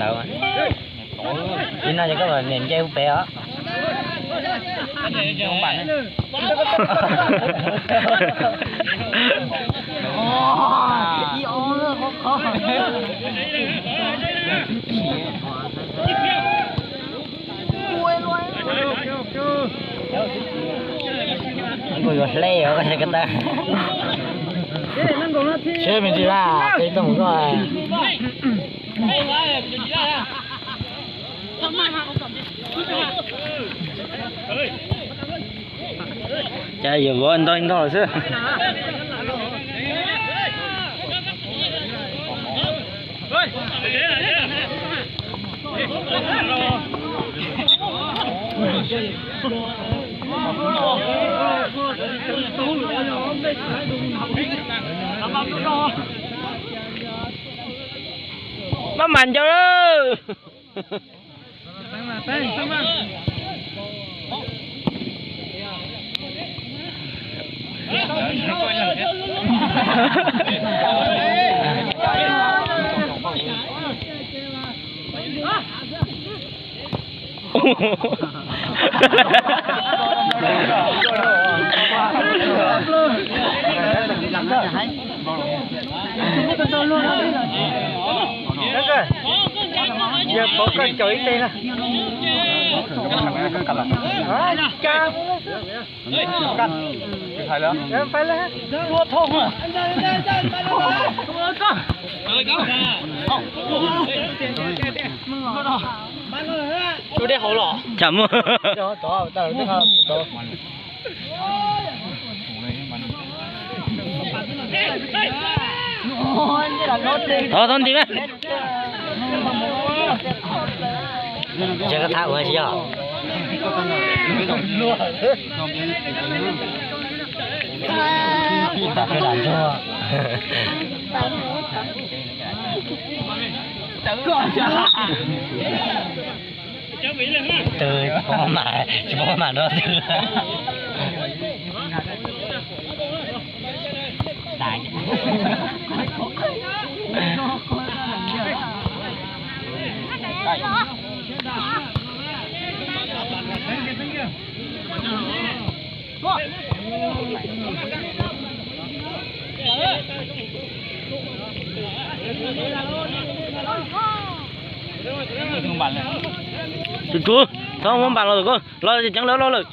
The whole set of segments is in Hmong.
Ntawd, ib no ces koj niam nce hauv pes os. Kuv yuav hle os, koj tsis tau mus koj. Cas yuav vov ntog ntog xwb. Maj mam ncaws lawm. Yog pov koj caum ib teg na. Tsam muaj. Thov thov nti mas. Ntshe koj thab ua tsis yog. Ntsuag. Twb tsis paub mam, tsis paub mam nrog twg. Tus tswv, txhob muab npas los tus koj, los ceev lawm, los lawm.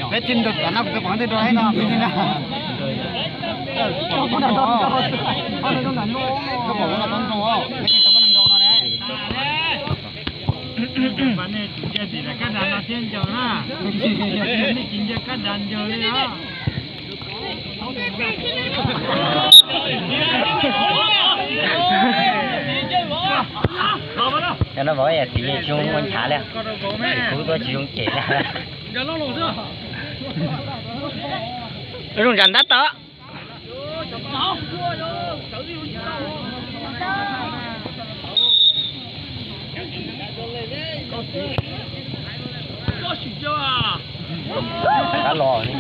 Peb tsis nrog tom no kuv twb pom tej rau no peb tsis na. Koj pom ua no pab nrau, peb tsis tau pab nrau no ne. Nej tsis nco kab das ncaws li os. Cov no vauv yam txiv tsis zoo ua nchav li, kuv tuaj tsis zoo cem li. Zoo ntsam ntab tom. Qab los li.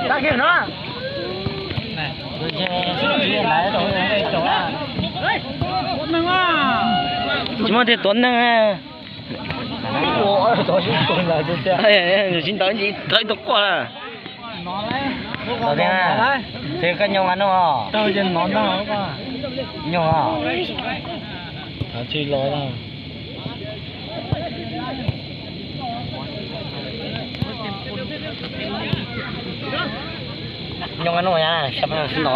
Tag kis no. Tsis muaj tiag tuav neeg. Tsis ntawd tsis tawv ib tug quaj na. Ces koj nyoog a nuj os? Nyoog os? Nyoog a nuj, sab no.